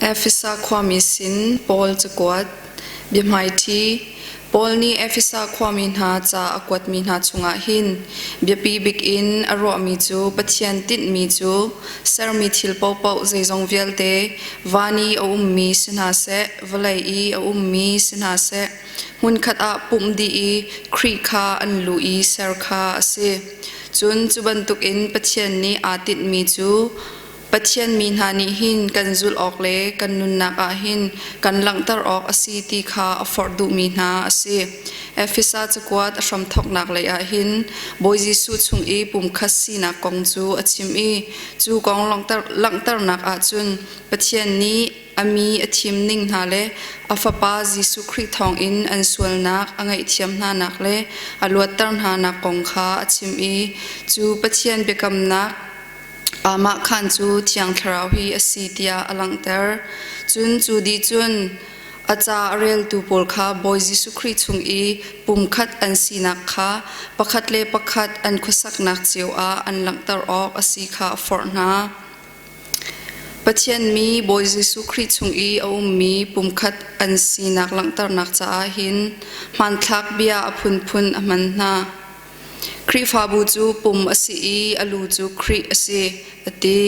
Efesa khuami sin Paul cakuat. Biahmaiṭhi Paul nih Efesa khuami hna ca a kuatmi hna chungah hin biapi bik in a ruahmi cu Pathian tinhmi cu sermi thil paohpaoh zeizong vialte van i a ummi si hna seh, vawlei i a ummi si hna seh, hmunkhat ah pumh dih i Khrih kha an lu i ser kha a si. Cun cu bantukin Pathian nih aa tinhmi cu Pathian mi hna nih hin kan zulh awk le kan nunnak ah hin kan langhter awk a si ti kha a forh duhmi hna a si. Efesa cakuat a hramthawknak lei ah hin Bawi Jesuh chung i pumkhat sinak kong cu a chim i cu kong langhternak ahcun Pathian nih a mi a thim ning hna le a Fapa Jesuh Khrih thawngin an sualnak a ngaihthiam hnanak le a luatter hnanak kong kha a chim i cu Pathian biakamnak Amah khan cu Thiang Thlarau hi a si tiah a langhter. Cun cu dih cun a ca a reltu pawl kha Bawi Jesuh Khrih chung i pumkhat an sinak kha pakhat le pakhat an khuasaknak cio ah an langhter awk a si kha a forh hna. Pathian mi Bawi Jesuh Khrih chung i a ummi pumkhat an sinak langhternak caah hin hmanthlak bia a phunphun a hman hna. Khrihfabu cu pum a si i a lu cu Khrih a si, a ti.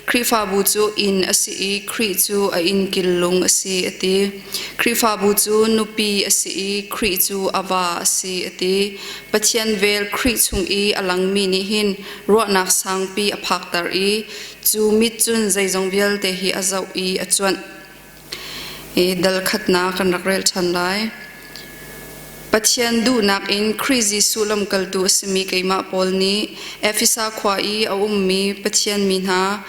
Khrihfabu cu inn a si i Khrih cu a innkil lung a si, a ti. Khrihfabu cu nupi a si i Khrih cu a va a si, a ti. Pathian vel Khrih chung i a langmi nih hin ruahnak sangpi a phakter i cu mit cun zeizong vialte hi a zoh i a cuanh. I dal khatnak kan rak rel ṭhan lai. Pathian duhnak in Khrih Jesuh lamkaltu a simi keimah Paul nih Efesa khua i a ummi Pathian mi hna,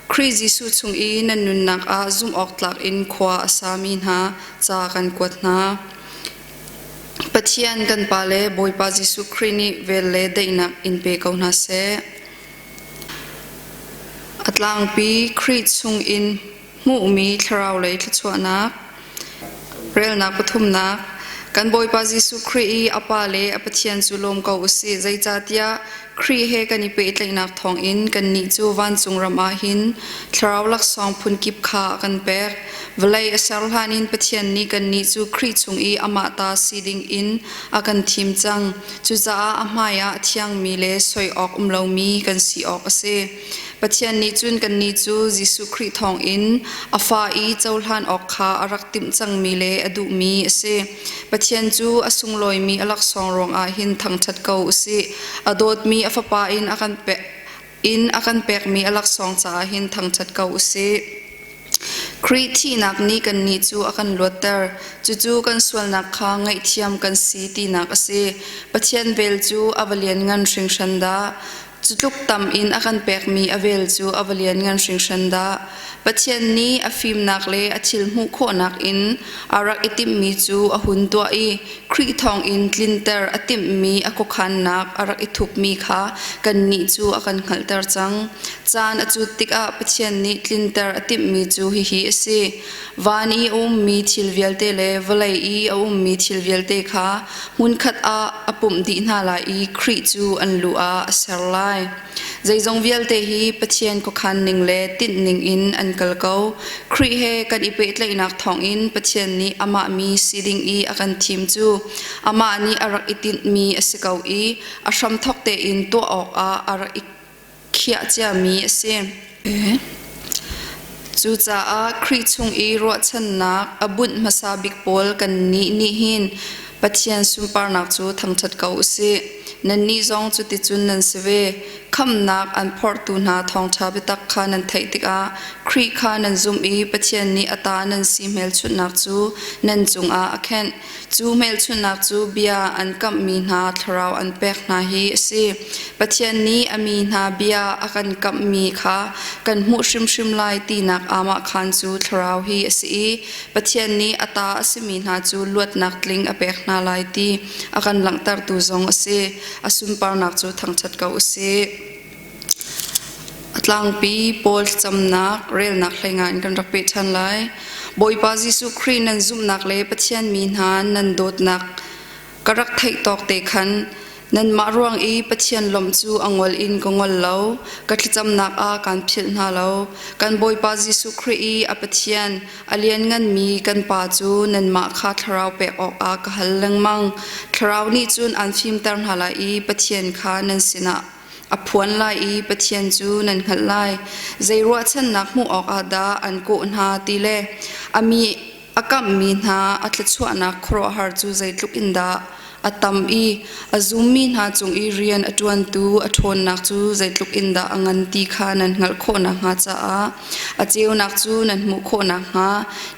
Khrih Jesuh chung i nan nunnak ah zumhawktlak in khua a sami hna ca kan kuat hna. Pathian kan Pa le Bawipa Jesuh Khrih nih vel le daihnak in pe ko hna seh. A tlangpi Khrih chung in hmuhmi thlaraulei thluachuahnak relnak pathumnak kan Bawipa Jesuh Khrih i a Pa le a Pathian cu lawm ko u sih zeicahtiah Khrih he kan i pehtlaihnak thawngin kannih cu vancung ram ah hin thlarau laksawng phunkip kha a kan pek. Vawlei a ser hlan in Pathian nih kannih cu Khrih chung i amah ta si ding in a kan thim cang. Cucaah a hmaiah a thiangmi le soi awk um lomi kan si awk a si. Pathian nih cun kannih cu Jesuh Khrih thawngin a fa i cohlan awk kha a rak timh cangmi le a duhmi a si. Pathian cu a sunglawimi a laksawng ruangah hin thangṭhat ko u sih. A dawtmi a Fapa in a kan pek in a kan pekmi a laksawng caah hin thangṭhat ko u sih. Khrih thihnak nih kannih cu a kan luatter. Cucu kan sualnak kha ngaihthiam kan si tinak a si. Pathian vel cu a va lianngan hringhran dah! Cu tluk tam in a kan pekmi a vel cu a va lianngan hringhran dah! Pathian nih a fimnak le a thil hmuh khawhnak in a rak i timhmi cu a hun tuah i Khrih thawngin tlinter a timhmi a khuakhannak a rak i thupmi kha kannih cu a kan hngalhter cang. Caan a cut tikah Pathian nih tlinter a timhmi cu hihi a si: van i a ummi thil vialte le vawlei i a ummi thil vialte kha hmunkhat ah a pumh dih hna lai i Khrih cu an lu ah a ser lai. Zeizong vialte hi Pathian khuakhan ning le tinh ning in an kal ko. Khrih he kan i pehtlaihnak thawngin Pathian nih amah mi si ding i a kan thim cu amah nih a rak i tinhmi a si ko i a hramthawk tein tuah awkah a rak i khiah ciami a si. Cucaah Khrih chung i ruahchannak a bunh hmasa bik pawl kannih nih hin Pathian sunparnak cu thangṭhat ko u sih. Nannih zong cuticun nan si ve. Khamhnak an phorhtu hna thawngṭha biatak kha nan theih tikah Khrih kha nan zumh i Pathian nih a ta nan si hmelchunhnak cu nan cungah a khenh. Cu hmelchunhnak cu bia an kamhmi hna thlarau an pek hna hi a si. Pathian nih a mi hna bia a kan kamhmi kha kan hmuh hrimhrim lai tinak aamahkhan cu thlarau hi a si i Pathian nih a ta a simi hna cu luatnak tling a pek hna lai ti a kan langhtertu zong a si. A sunparnak cu thangṭhat ko u sih. A tlangpi Paul thlacamnak relnak hlei in kan rak peh ṭhan lai. Bawipa Jesuh Khrih nan zumhnak le Pathian mi hna nan dawtnak ka rak theih tawk te khan. Nanmah ruang i Pathian lawmh cu a ngol in ka ngol lo, ka thlacamnak ah kaan philh hna lo. Kan Bawipa Jesuh Khrih i a Pathian, a liannganmi kan Pa cu nanmah kha thlarau pek awkah ka hal lengmang. Thlarau nih cun aan fimter hna lai i Pathian kha nan sinah a phuan lai i Pathian cu nan hngalh lai. Zei ruahchannak hmuh awkah dah an kawh hna ti le a mi a kamhmi hna a thluachuahnak khuaruahhar cu zeitluk in dah a tam i a zummi hna cung i rian a ṭuantu a ṭhawnnak cu zeitluk in dah a ngan ti kha nan hngalh khawh nakhnga caah a ceunak cu nan hmuh khawh nakhnga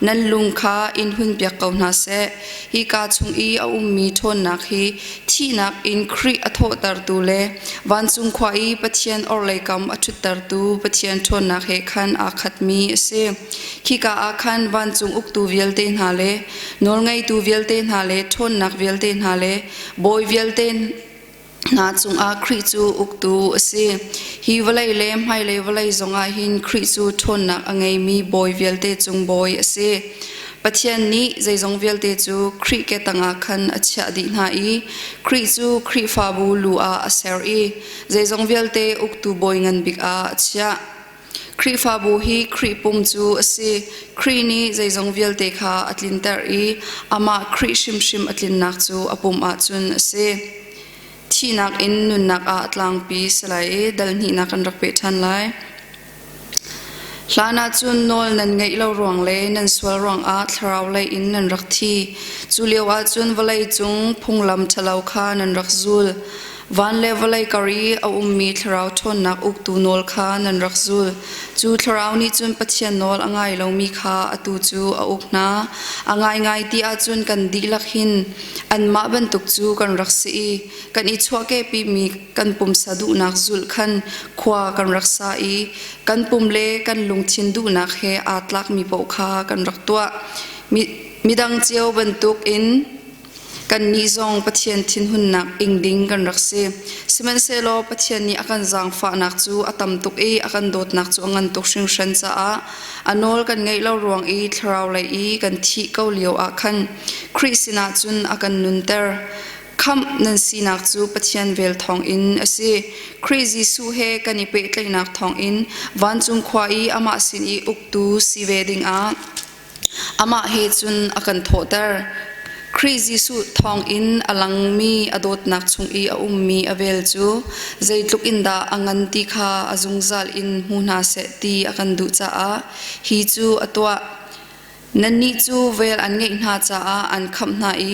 nan lung kha in hunpiak ko hna seh. Hika chung i a ummi ṭhawnnak hi thihnak in Khrih a thawhtertu le vancung khua i Pathian orhlei kam a ṭhuttertu Pathian ṭhawnnak he khan aa khatmi a si. Khika ah khan vancung uktu vialte hna le nawlngeitu vialte hna le ṭhawnnak vialte hna le bawi vialte hna cungah Khrih cu uktu a si. Hi vawlei le hmailei vawlei zongah hin Khrih cu ṭhawnnak a ngeimi bawi vialte cung bawi a si. Pathian nih zeizong vialte cu Khrih ke tangah khan a chiah dih hna i Khrih cu Khrihfabu lu ah a ser i zeizong vialte uktu bawi ngan bik ah a chiah. Khrihfabu hi Khrih pum cu a si. Khrih nih zeizong vialte kha a tlinter i amah Khrih hrimhrim a tlinnak cu a pum ahcun a si. Thihnak in nunnak ah a tlangpi si lai i dal hnihnak kan rak peh ṭhan lai. Hlan ahcun nawl nan ngeih lo ruang le nan sual ruangah thlarau lei in nan rak thi. Cu lio ahcun vawlei cung phunglam ṭhalo kha nan rak zul. Van le vawlei kar i a ummi thlarau ṭhawnnak uktu nawl kha nan rak zul. Cu thlarau nih cun Pathian nawl a ngai lomi kha atu cu a uk hna. A ngaingai ti ahcun kan dihlak hin anmah bantuk cu kan rak si i kan i chuahkehpimi kan pumsa duhnak zulh khan khua kan rak sa i kan pum le kan lungthin duhnak he aa tlakmi paoh kha kan rak tuah. Midang cio bantukin Kannih zong Pathian thinhunnak ing ding kan rak si. Sihmanhsehlaw Pathian nih a kan zaangfahnak cu a tam tuk i a kan dawtnak cu a ngan tuk hringhran caah a nawl kan ngeih lo ruang i thlarau lei i kan thih ko lio ah khan Khrih sinah cun a kan nunter. Khamh nan sinak cu Pathian vel thawngin a si. Khrih Jesuh he kan i pehtlaihnak thawngin vancung khua i amah sin i uktu si ve dingah Amah he cun a kan thawhter. Khrih Jesuh thawngin a langmi a dawtnak chung i a ummi a vel cu zeitluk in dah a ngan ti kha a zungzal in hmu hna seh ti a kan duh caah hi cu a tuah. Nannih cu vel an ngeih hna caah an khamh hna i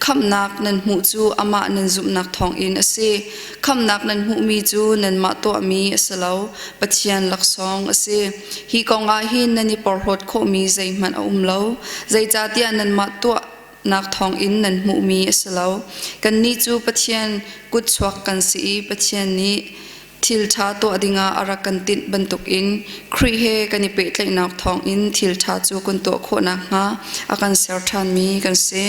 khamhnak nan hmuh cu amah nan zumhnak thawngin a si. Khamhnak nan hmuhmi cu nanmah tuahmi a si lo, Pathian laksawng a si. Hi kong ah hin nan i porhlawt khawhmi zeihmanh a um lo, zeicahtiah nanmah tuahnak thawngin nan hmuhmi a si lo. Kannih cu Pathian kutchuak kan si i Pathian nih thil ṭha tuah dingah a rak kan tinh bantukin Khrih he kan i pehtlaihnak thawngin thil ṭha cu kan tuah khawh nakhnga a kan ser ṭhanmi kan si.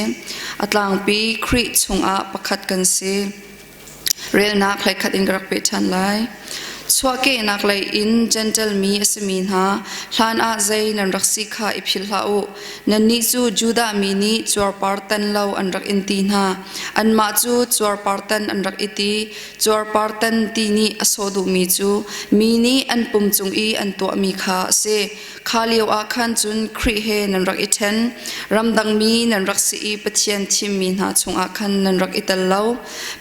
A tlangpi Khrih chungah pakhat kan si. Relnak hlei in ka rak peh ṭhan lai. Chuahkehnak lei in Jentail mi a simi hna, hlan ah zei nan rak si kha i philh hlah u. Nannih cu Judah mi nih cuarpar tan lo an rak in ti hna. Anmah cu cuarpar tan an rak i ti. Cuarpar tan ti nih a sawh duhmi cu mi nih an pum cung i an tuahmi kha a si. Kha lio ah khan cun Khrih he nan rak i ṭhen. Ramdang mi nan rak si i Pathian thimmi hna chungah khan nan rak i tel lo.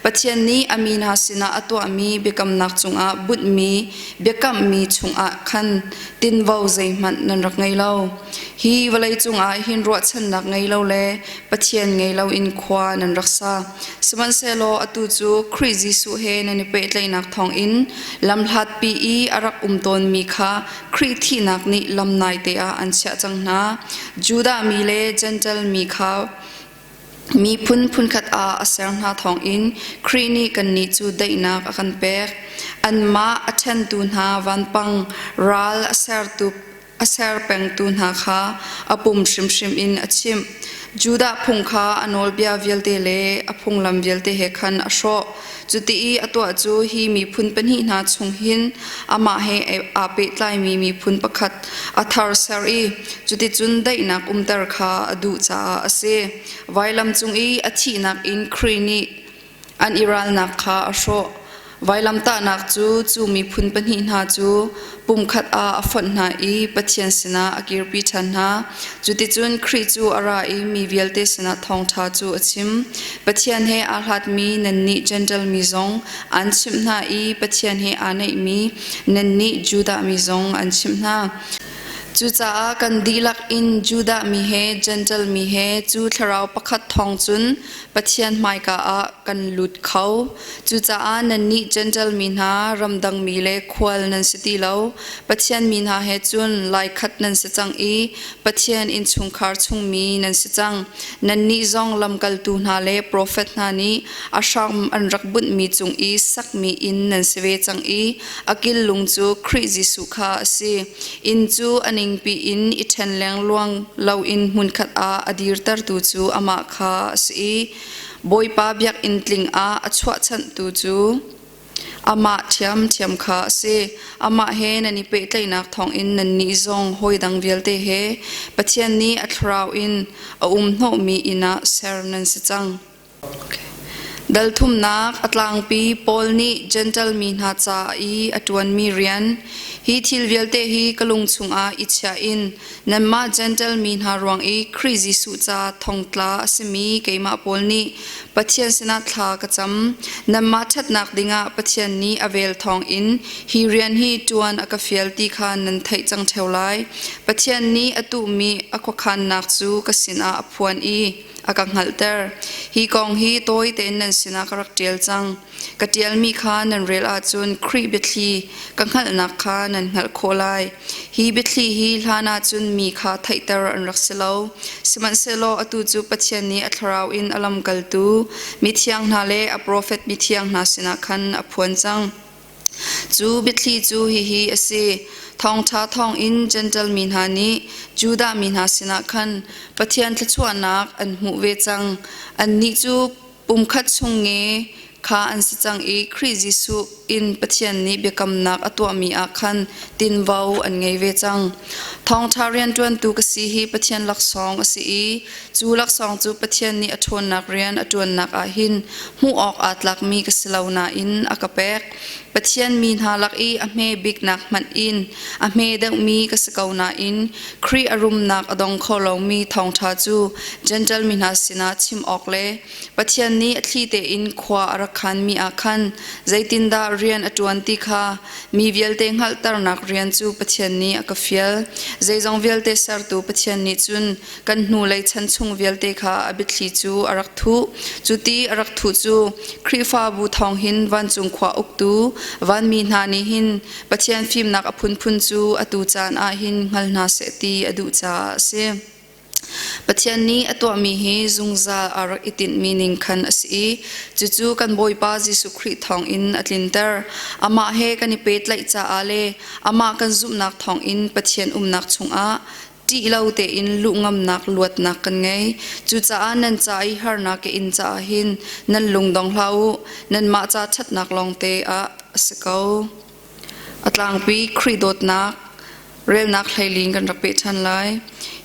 Pathian nih a mi hna sinah a tuahmi biakamnak cungah bunhmi biakammi chungah khan tinvo zeihmanh nan rak ngei lo. Hi vawlei cungah hin ruahchannak ngei lo le Pathian ngei loin khua nan rak sa. Sihmanhsehlaw atu cu Khrih Jesuh he nan i pehtlaihnak thawngin lamhlatpi i a rak um tawnmi kha Khrih thihnak nih lam naite ah an chiah cang hna. Judah mi le Jentail mi kha miphun phunkhat ah a ser hna thawngin Khrih nih kannih cu daihnak a kan pek. Anmah a ṭhentu hna vanpang ral a sertu a ser pengtu hna kha a pum hrimhrim in a chimh. Judah phung kha a nawlbia vialte le a phunglam vialte he khan a hrawh. Cuti i a tuah cu hi miphun pahnih hna chung hin amah he aa pehtlaimi miphun pakhat a thar ser i cuticun daihnak umter kha a duh caah a si. Vailam cung i a thihnak in Khrih nih An i ralnak kha a hrawh. Vailamtahnak cu cu miphun pahnih hna cu pumkhat ah a fonh hna i Pathian sinah a kirpi ṭhan hna. Cuticun Khrih cu a ra i mi vialte sinah thawngṭha cu a chim. Pathian he aa hlatmi nannih Jentail mi zong an chimh hna i Pathian he aa naihmi nannih Judah mi zong an chimh hna. Cucaah kan dihlak in Judah mi he Jentail mi he cu thlarau pakhat thawng cun Pathian hmaika ah kan lut kho. Cucaah nannih Jentail mi hna, ramdang mi le khual nan si ti lo. Pathian mi hna he cun laikhat nan si cang i Pathian innchungkhar chungmi nan si cang. Nannih zong lamkaltu hna le profet hna nih a hram an rak bunhmi cung i sakmi inn nan si ve cang i a kil lung cu Khrih Jesuh kha a si. Inn cu a ningpi in i ṭhen lengluang loin hmunkhat ah a dirtertu cu amah kha a si i Bawipa biakinn tling ah a chuahchanhtu cu amah ṭhiamṭhiam kha a si. Amah he nan i pehtlaihnak thawngin nannih zong hawidang vialte he Pathian nih a thlarau in a um hnawhmi inn ah ser nan si cang. Dal thumnak a tlangpi Paul nih Jentail mi hna ca i a ṭuanmi rian. Hi thil vialte hi ka lung chungah i chiah in nanmah Jentail mi hna ruang i Khrih Jesuh ca thongtla a simi keimah Paul nih Pathian sinah thla ka cam. Nanmah ṭhatnak dingah Pathian nih a vel thawngin hi rian hi ṭuan a ka fial ti kha nan theih cang ṭheo lai. Pathian nih a tuhmi a khuakhannak cu ka sinah a phuan i a ka hngalhter. Hi kong hi tawi tein nan sinah ka rak ṭial cang. Ka ṭialmi kha nan rel ahcun Khrih biathli ka hngalhnak kha nan hngalh khawh lai. Hi biathli hi hlan ahcun mi kha theihter an rak si lo. Sihmanhsehlaw atu cu Pathian nih a thlarau in a lamkaltu mithiang hna le a profet mithiang hna sinah khan a phuan cang. Cu biathli cu hihi a si: Thawngṭha thawngin Jentail mi hna nih Judah mi hna sinah khan Pathian thluachuahnak an hmuh ve cang. Annih cu pumkhat chung nge kha an si cang i Khrih Jesuh in Pathian nih biakamnak a tuahmi ah khan tinvo an ngei ve cang. Thawngṭha rianṭuantu ka si hi Pathian laksawng a si i cu laksawng cu Pathian nih a ṭhawnnak rian a ṭuannak ah hin hmuh awk aa tlakmi ka si lo nain a ka pek. Pathian mi hna lak i a hme biknak hmanh in a hme deuhmi ka si ko nain Khrih a rumnak a dong kho lomi thawngṭha cu Jentail mi hna sinah chim awk le Pathian nih a thli tein khua a rak khanmi ah khan zeitindah rian a ṭuan ti kha mi vialte hngalhternak rian cu Pathian nih a ka fial. Zeizong vialte sertu Pathian nih cun kan hnulei chan chung vialte kha a biathli cu a rak thuh. Cu ti a rak thuh cu Khrihfabu thawng hin vancung khua uktu vanmi hna nih hin Pathian fimnak a phunphun cu atu caan ah hin hngal hna seh ti a duh caah a si. Pathian nih a tuahmi hi zungzal aa rak i tinhmi ning khan a si i cucu kan Bawipa Jesuh Khrih thawngin a tlinter. Amah he kan i pehtlaih caah le amah kan zumhnak thawngin Pathian umnak chungah ṭih lo tein luh ngamnak luatnak kan ngei. Cucaah nan ca i harnak ka in caah hin nan lung dong hlah u, nanmah ca ṭhatnak lawngte ah a si ko. A tlangpi Khrih dawtnak relnak hleilin kan rak peh ṭhan lai.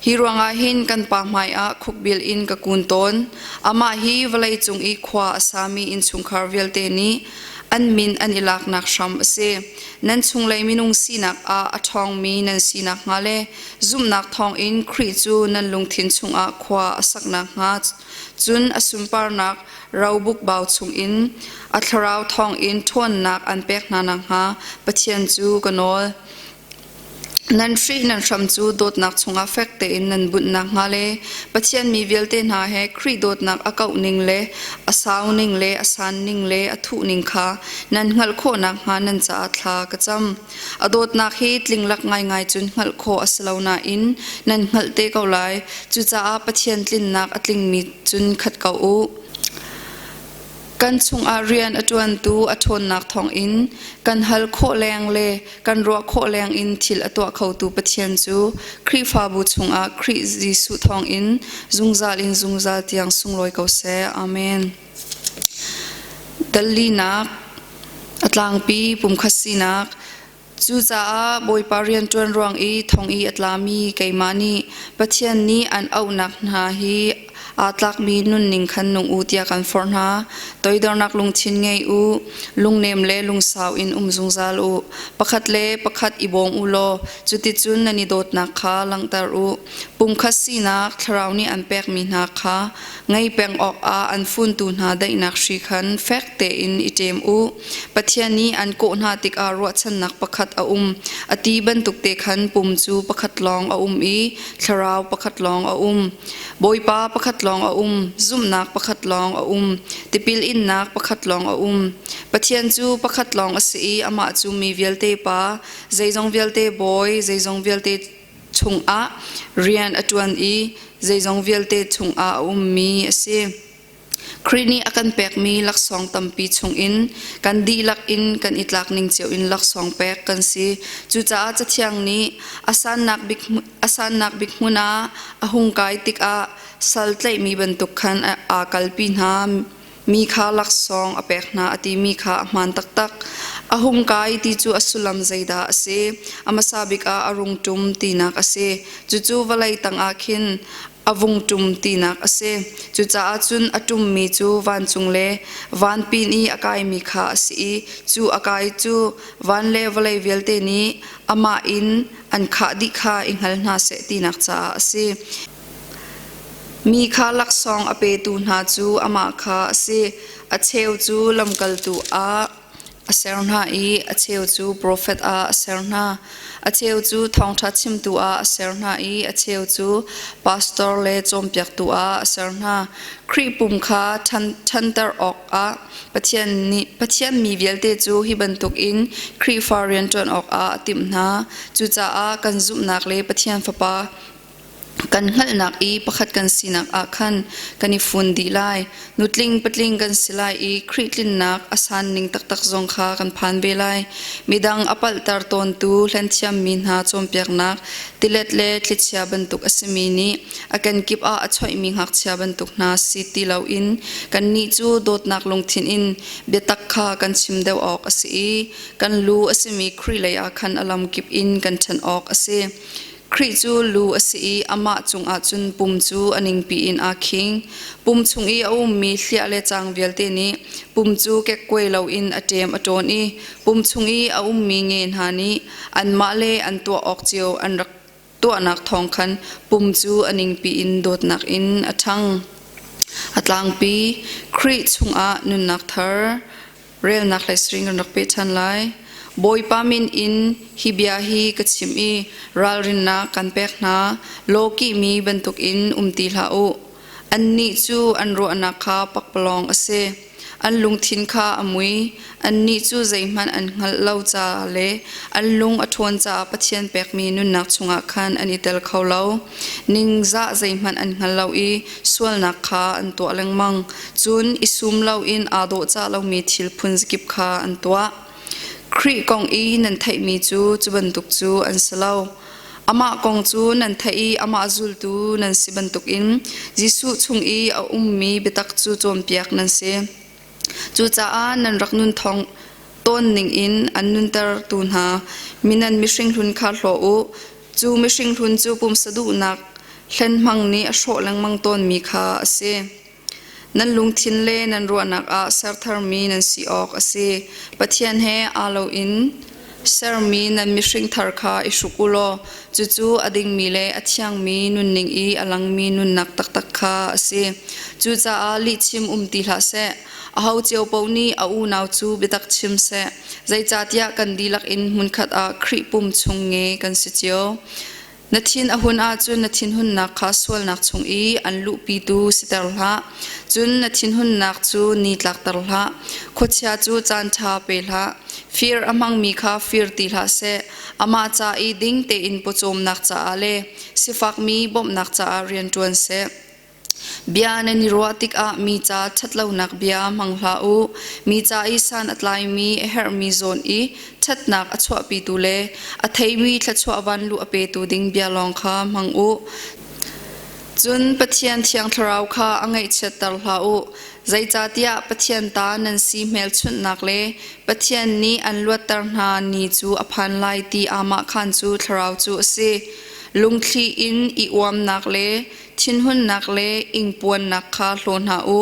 Hi ruangah hin kan Pa hmaiah khukbil in ka kun tawn. Amah hi vawlei cung i khua a sami innchungkhar vialte nih an min an i laknak hram a si. Nan chunglei minung sinak ah a ṭhawngmi nan si nakhnga le zumhnak thawngin Khrih cu nan lungthin chungah khua a sak nakhnga cun a sunparnak robuk bau chungin a thlarau thawngin ṭhawnnak an pek hna nakhnga Pathian cu ka nawl. Nan hri nan hram cu dawtnak chungah fek tein nan bunh nakhnga le Pathian mi vialte hna he Khrih dawtnak a kauh ning le a sau ning le a san ning le a thuh ning kha nan hngalh khawh nakhnga nan caah thla ka cam. A dawtnak hi tlinglak ngaingai cun hngalh khawh a si lo nain nan hngalh te ko lai. Cucaah Pathian tlinnak a tlingmi cun khat ko u. Kan chungah rian a ṭuantu a ṭhawnnak thawngin kan hal khawh leng le kan ruah khawh leng in thil a tuah khotu Pathian cu Khrihfabu chungah Khrih Jesuh thawngin zungzal in zungzal tiang sunglawi ko seh. Amen. Dallinak a tlangpi pumkhat sinak Cucaah Bawipa rianṭuan ruang i thong i a tlami keimah nih Pathian nih an auhnak hna hi aa tlakmi nunning khan nung u tiah kan forh hna. Toidornak lungthin ngei u, lungnem le lungsau in um zungzal u. Pakhat le pakhat i bawm u law cuticun nan i dawtnak kha langhter u. Pumkhat sinak Thlarau nih an pekmi hna kha ngei peng awkah an funtu hna daihnak hri khan fek tein i ṭem u. Pathian nih an kawh hna tikah ruahchannak pakhat a um. A ti bantuk te khan pum cu pakhat lawng a um i thlarau pakhat lawng a um. Bawipa pakhat lawng a um, zumhnak pakhat lawng a um, tipil innak pakhat lawng a um. Pathian cu pakhat lawng a si i amah cu mi vialte Pa, zeizong vialte Bawi, zeizong vialte chungah rian a ṭuan i zeizong vialte chungah a ummi a si. Khrih nih a kan pekmi laksawng tampi chungin kan dihlak in kan i tlak ning cio in laksawng pek kan si. Cucaah Cathiang nih a sannak bik hmun ah a hung kai tikah sal tlaihmi bantuk khan aa kalpi hna. Mi kha laksawng a pek hna a timi kha a hmaan taktak. A hung kai ti cu a sullam zeidah a si? A hmasa bik ah a rung ṭum tinak a si. Cucu vawlei tangah khin a vung ṭum tinak a si. Cucaah cun a ṭummi cu vancung le vanpin i a kaimi kha a si i cu a kai cu van le vawlei vialte nih amah in an khah dih kha i hngal hna seh tinak caah a si. Mi kha laksawng a petu hna cu amah kha a si. A cheu cu lamkaltu ah a ser hna i a cheu cu profet ah a ser hna. A cheu cu thawngṭha chimtu ah a ser hna i a cheu cu pastor le cawnpiaktu ah a ser hna. Khrih pum kha ṭhanter awkah Pathian nih Pathian mi vialte cu hi bantukin Khrihfa rianṭuan awkah a timh hna. Cucaah kan zumhnak le Pathian Fapa Kan hngalhnak i pakhat kan sinak ah khan kan i fun dih lai. Nutling patling kan si lai i Khrih tlinnak a san ning taktak zong kha kan phan ve lai. Midang a palhter tawntu hlenthiammi hna cawnpiaknak tilet le thlichia bantuk a simi nih a kenkip ah a choihmi ngakchia bantuk hna si ti loin kannih cu dawtnak lungthin in biatak kha kan chim deuh awk a si i kan lu a simi Khrih lei ah khan a lamkip in kan ṭhan awk a si. Khrih cu lu a si i amah cungah cun pum cu a ningpi in aa khing. Pum chung i a ummi hliah le cang vialte nih pum cu kekkuai loin a ṭem a ṭawn i pum chung i a ummi nge hna nih anmah le an tuah awk cio an rak tuahnak thawng khan pum cu a ningpi in dawtnak in a ṭhang. A tlangpi Khrih chungah nunnak thar relnak hlei siring kan rak pe ṭhan lai. Bawipa min in hi bia hi ka chim i ralrinnak kan pek hna. Lawkihmi bantukin um ti hlah u. Annih cu an ruahnak kha pakpalawng a si. An lungthin kha a mui. Annih cu zeihmanh an hngalh lo ca le an lung a ṭhawn caah Pathian pekmi nunnak chungah khan an i tel kho lo. Ningzah zeihmanh an hngal lo i sualnak kha an tuah lengmang. Cun i sum loin aa dawhcah lomi thil phun zakip kha an tuah. Khrih kong i nan theihmi cu cu bantuk cu an si lo. Amah kong cu nan theih i amah zultu nan si bantukin Jesuh chung i a ummi biatak cu cawnpiak nan si. Cucaah nan rak nun thawng tawn ningin an nuntertu hna minan mihring hlun kha hlaw u. Cu mihring hlun cu pumsa duhnak hlenhmang nih a hrawh lengmang tawnmi kha a si. Nan lungthin le nan ruahnak ah ser tharmi nan si awk a si. Pathian he aa loin sermi nan mihring thar kha i hruk u law cucu a dingmi le a thiangmi nunning i a langmi nunnak taktak kha a si. Cucaah lihchim um ti hlah seh. Aho cio paoh nih a unau cu biatak chim seh. Zeicahtiah kan dihlak in hmunkhat ah Khrih pum chung nge kan si cio. Na thin a hun ahcun na thinhunnak kha sualnak chung i an luhpitu siter hlah. Cun na thinhunnak cu ni tlakter hlah. Khuachia cu caanṭha pe hlah. Fir a hmangmi kha fir ti hlah seh. Amah ca i ding tein pawcawmnak caah le sifakmi bawmhnak caah rian ṭuan seh. Bia nan i ruah tikah mi ca ṭhatlonak bia hmang hlah u. Mi ca i san a tlaimi, a herhmi zawn i ṭhatnak a chuahpitu le a theimi thluachuah vanluh a petu ding bia lawng kha hmang u. Cun Pathian Thiang Thlarau kha a ngaihchiatter hlah u. Zeicahtiah Pathian ta nan si hmelchunhnak le Pathian nih an luatter hna ni cu a phan lai ti aamahkhan cu Thlarau cu a si. Lungthli in i uamnak le thinhunnak le ingpuannak kha hlaw hna u.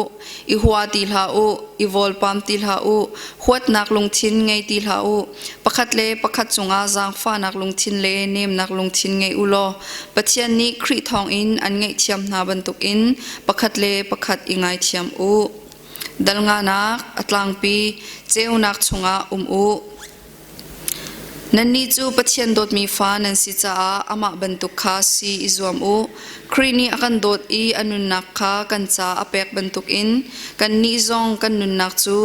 I hua ti hlah u, i vawlpam ti hlah u, huatnak lungthin ngei ti hlah u. Pakhat le pakhat cungah zaangfahnak lungthin le nemnak lungthin ngei u law Pathian nih Khrih thawngin an ngaihthiam hna bantukin pakhat le pakhat i ngaithiam u. Dal nganak a tlangpi ceunak chungah um u. Nannih cu Pathian dawtmi fa nan si caah amah bantuk kha si i zuam u. Khrih nih a kan dawt i a nunnak kha kan ca a pek bantukin kannih zong kan nunnak cu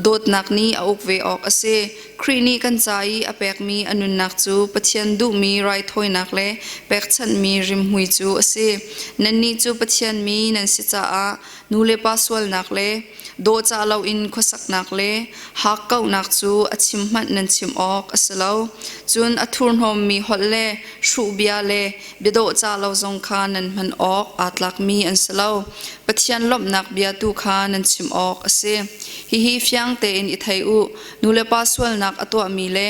dawtnak nih a uk ve awk a si. Khrih nih kan ca i a pekmi a nunnak cu Pathian duhmi raithawinak le pekchanhmi rimhmui cu a si. Nannih cu Pathian mi nan si caah nu le pa sualnak le dawhcah loin khuasaknak le hakkauhnak cu a chim hmanh nan chim awk a si lo. Cun a thurhnawmmi holh le hruh bia le bia dawhcah lo zong kha nan hman awk aa tlakmi an si lo. Pathian lawmhnak bia tu kha nan chim awk a si. Hihi fiang tein i thei u. Nulepa sualnak a tuahmi le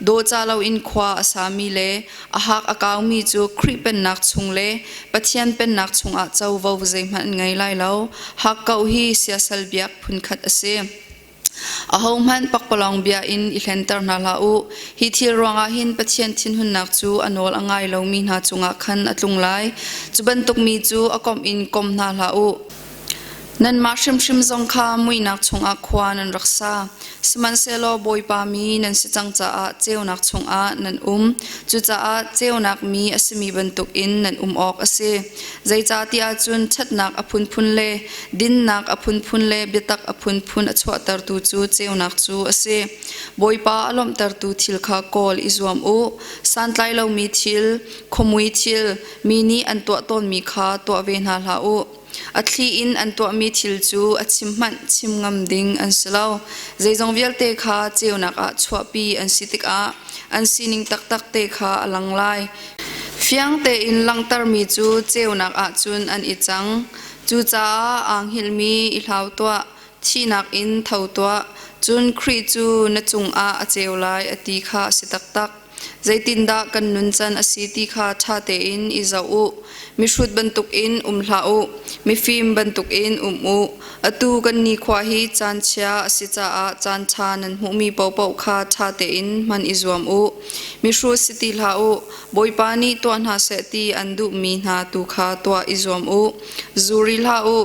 dawhcah loin khua a sami le a hak a kaumi cu Khrih pennak chung le Pathian pennak chungah covo zeihmanh an ngei lai lo. Hakkauh hi siasal biak phunkhat a si. Ahohmanh pakpalawng bia in i hlenter hna hlah u. Hi thil ruangah hin Pathian thinhunnak cu a nawl a ngai lomi hna cungah khan a tlung lai. Cu bantuk mi cu a komh in kom hna hlah u. Nanmah hrimhrim zong kha muihnak chungah khua nan rak sa. Sihmanhsehlaw Bawipa mi nan si cang caah ceunak chungah nan um. Cucaah ceunak mi a simi bantukin nan um awk a si. Zeicahtiah cun ṭhatnak a phunphun le dinnak a phunphun le biatak a phunphun a chuahtertu cu ceunak cu a si. Bawipa a lawmhtertu thil kha kawl i zuam u. Santlai lomi thil, khuamui thil, mi nih an tuah tawnmi kha tuah ve hna hlah u. A thli in an tuahmi thil cu a chim hmanh chim ngam ding an si lo. Zeizong vialte kha ceunak ah chuahpi an si tikah an sining taktak te kha a lang lai. Fiang tein langhtermi cu ceunak ah cun an i cang. Cucaah aa hngilhmi i hlau tuah, thihnak in tho tuah, cun Khrih cu na cungah a ceu lai a ti kha a si taktak. Zeitindah kan nuncan a si ti kha ṭha tein i zoh u. Mihrut bantukin um hlah u, mifim bantukin um u. Atu kan nikhua hi caan chia a si caah caan ṭha nan hmuhmi paohpaoh kha ṭha tein hman i zuam u. Mihrut si ti hlah u, Bawipa nih tuah hna seh ti an duhmi hna tu kha tuah i zuam u. Zu ri hlah u,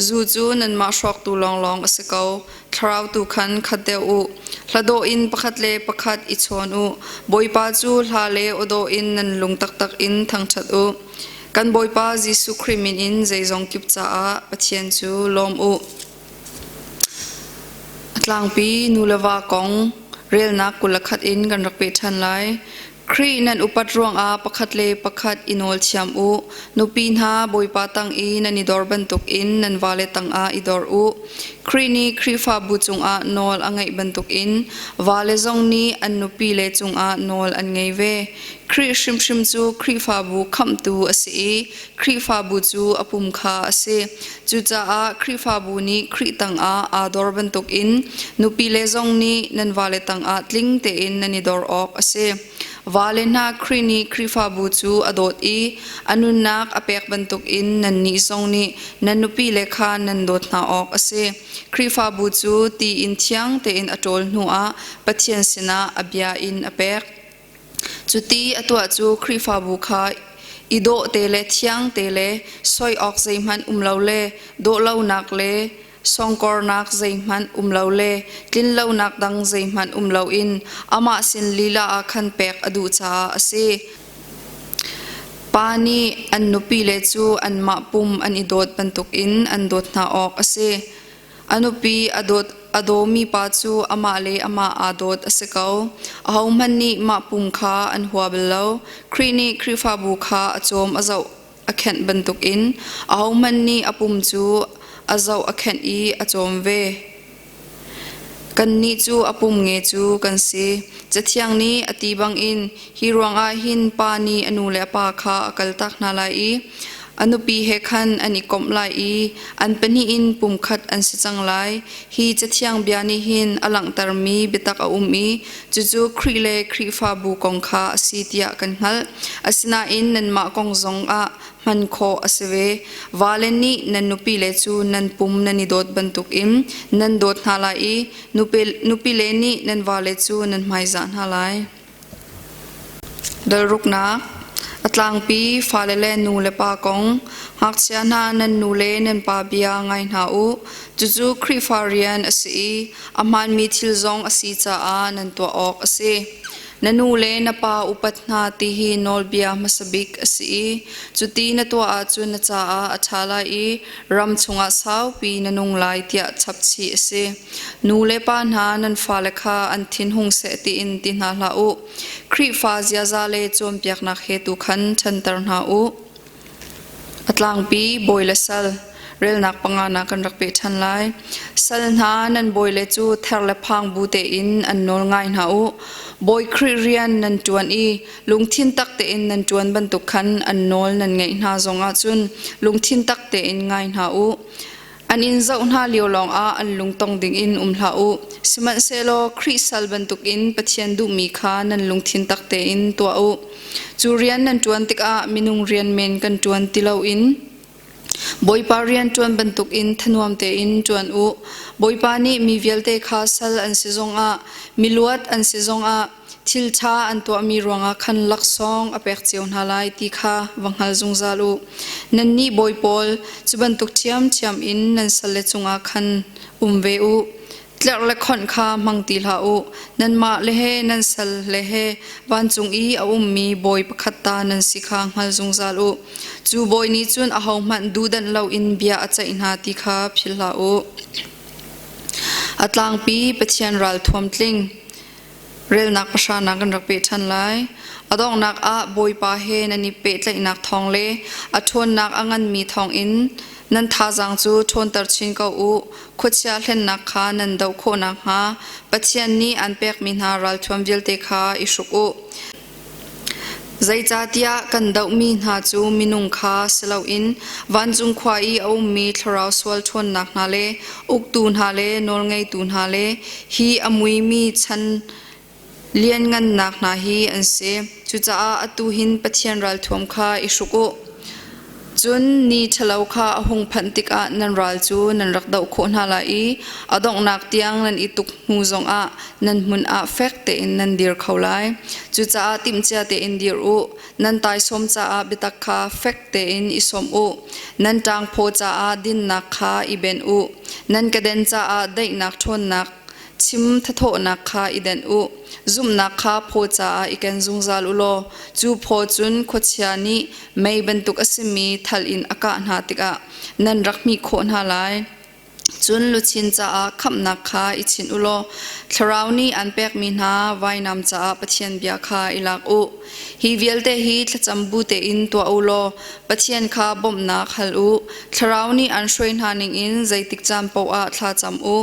zu cu nanmah hrawktu lawnglawng a si ko. Thlarau tu khan khat deuh u. Hla dawh in pakhat le pakhat i chawn u. Bawipa cu hla le aw dawh in nan lung taktak in thangṭhat u. Kan Bawipa Jesuh Khrih min in zeizong kip caah Pathian cu lawm u. A tlangpi nu le va kong relnak 21 in kan rak peh ṭhan lai. Khrih nan upat ruangah pakhat le pakhat i nawl thiam u. Nupi hna Bawipa tang i nan i dor bantukin nan vale tangah i dor u. Khrih nih Khrihfabu cungah nawl a ngeih bantukin vale zong nih an nupile cungah nawl an ngei ve. Khrih hrimhrim cu Khrihfabu khamhtu a si i Khrihfabu cu a pum kha a si. Cucaah Khrihfabu nih Khrih tangah aa dor bantukin nupile zong nih nan vale tangah tling tein nan i dor awk a si. Vale hna Khrih nih Khrihfabu cu a dawt i a nunnak a pek bantukin nannih zong nih nan nupile kha nan dawt hna awk a si. Khrihfabu cu ti in thiang tein a ṭawl hnuah Pathian sinah a bia in a pek. Cuti a tuah cu Khrihfabu kha i dawh te le thiang te le soi awk zeihmanh um lo le dawhlonak le songkornak zeihmanh um lo le tlinlonak dang zeihmanh um loin amah sin lila ah khan pek a duh caah a si. Pa nih an nupile cu anmah pum an i dawt bantukin an dawt hna awk a si. A nupi a dawt a dawmi pa cu amah le amah aa dawt a si ko. Ahohmanh nih mah pum kha an hua bal lo. Khrih nih Khrihfabu kha a cawm a zoh a khenh bantukin ahohmanh nih a pum cu a zoh a khenh i a cawm ve. Kannih cu a pum nge cu kan si. Cathiang nih a ti bangin hi ruangah hin pa nih a nu le a pa kha a kaltak hna lai i. A nupi he khan an i komh lai i an pahnih in pumkhat an si cang lai. Hi Cathiang bia nih hin a langhtermi biatak a um i cucu Khrih le Khrihfabu kong kha a si tiah kan hngalh. Asinain nanmah kong zong ah hman khawh a si ve. Vale nih nan nupile cu nan pum nan i dawt bantukin nan dawt hna lai i nupile nih nan vale cu nan hmaizah hna lai. Dalruknak A tlangpi fale le nu le pa kong ngakchia hna nan nu le nan pa bia ngai hna u. Cucu Khrihfa rian a si i a hmaanmi thil zong a si caah nan tuah awk a si. Na nu le na pa upat hna ti hi nawlbia hmasa bik a si i cuti na tuah ahcun na caah a ṭha lai i ram chungah saupi na nung lai tiah chapchih a si. Nu le pa hna nan fale kha an thin hung seh tiin ti hna hlah u. Khrihfa ziaza le cawnpiaknak he tu khan ṭhanter hna u. A tlangpi bawi le sal relnak pangana kan rak peh ṭhan lai. Sal hna nan bawile cu ther le phang bu tein an nawl ngai hna u. Bawi Khrih rian nan ṭuan i lungthin tak tein nan ṭuan bantuk khan an nawl nan ngaih hna zong ahcun lungthin tak tein ngai hna u. An in zoh hna lio lawngah an lungtong dingin um hlah u. Sihmanhsehlaw Khrih sal bantukin Pathian duhmi kha nan lungthin tak tein tuah u. Cu rian nan ṭuan tikah minung rian men kan ṭuan ti loin Bawipa rian ṭuan bantukin thanuam tein ṭuan u. Bawipa nih mi vialte kha sal an si zongah, miluat an si zongah, thil ṭha an tuahmi ruangah khan laksawng a pek cio hna lai ti kha va hngal zungzal u. Nannih bawi pawl, cu bantuk ṭhiamṭhiam in nan salle cungah khan um ve u. Tlerh le khonh kha hmang ti hlah u. Nanmah le he nan sal le he vancung i a ummi bawi pakhat ta nan si kha hngal zungzal u. Cu bawi nih cun ahohmanh duhdanh loin bia a ceih hna ti kha philh hlah u. A tlangpi Pathian ral thuamtling. Relnak pahra kan rak peh ṭhan lai. A donghnak ah Bawipa he nan i pehtlaihnak thawng le a ṭhawnnak a nganmi thawngin nan thazaang cu ṭhawnter chin ko u. Khuachia hlennak kha nan doh khawh nakhnga Pathian nih aan pekmi hna ralthuam vialte kha i hruk u. Zeicahtiah kan dohmi hna cu minung kha si loin vancung khua i a ummi thlarau sual ṭhawnnak hna le uktu hna le nawlngeitu hna le hi a muimi chan lianngannak hna hi an si. Cucaah atu hin Pathian ralthuam kha i hruk u. Cun ni ṭhalo kha a hung phanh tikah nan ral cu nan rak doh khawh hna lai i a donghnak tiang nan i tuk hnu zongah nan hmun ah fek tein nan dir kho lai. Cucaah timhcia tein dir u, nan taisawm caah biatak kha fek tein i sawm u, nan ṭangphaw caah dinnak kha i benh u, nan keden caah daihnak ṭhawnnak chim thathawhnak kha i denh u. Zumhnak kha phaw caah i ken zungzal u law cu phaw cun khuachia nih mei bantuk a simi thal in a kah hna tikah nan rak hmih khawh hna lai. Cun luchin caah khamhnak kha i chinh u law Thlarau nih aan pekmi hna vainam caah Pathian bia kha i lak u. Hi vialte hi thlacam bu tein tuah u law Pathian kha bawmhnak hal u. Thlarau nih aan hruai hna ningin zeitik caan paoh ah thla cam u.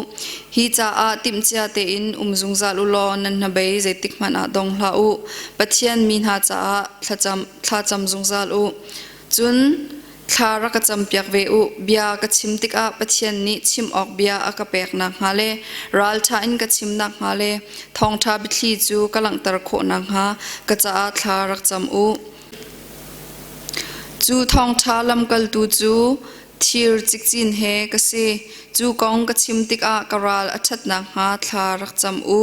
Hi caah timhcia tein um zungzal u law nan hnabei zeitik hmanh ah dong hlah u. Pathian mi hna caah thlacam, thlacam zungzal u. Cun thla rak ka campiak ve u. Bia ka chim tikah Pathian nih chim awk bia a ka pek nakhnga le ralṭha in ka chim nakhnga le thawngṭha biathli cu ka langhter khawh nakhnga ka caah thla rak cam u. Cu thawngṭha lamkaltu cu thir cikcin he ka si. Cu kong ka chim tikah ka ral a ṭhat nakhnga thla rak cam u.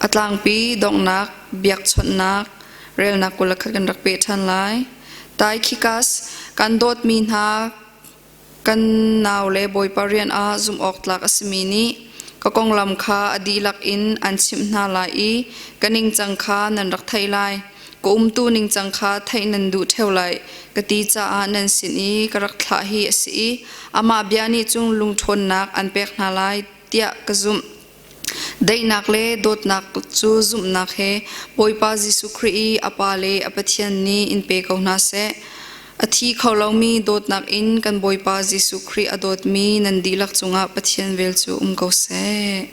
A tlangpi donghnak biakchawnhnak relnak 21 kan rak peh ṭhan lai. Taikhikas kan dawtmi hna kan nau le Bawipa rian ah zumhawktlak a simi nih ka konglam kha a dihlak in an chimh hna lai i ka ningcang kha nan rak theih lai. Ka umtu ningcang kha theih nan duh ṭheo lai ka ti caah nan sin i ka rak thlah hi a si i amah bia nih cun lungṭhawnnak an pek hna lai tiah ka zumh. Daihnak le dawtnak cu zumhnak he Bawipa Jesuh Khrih i a Pa le a Pathian nih in pe ko hna seh. A thi kho lomi dawtnak in kan Bawipa Jesuh Khrih a dawtmi nan dihlak cungah Pathian vel cu um ko seh.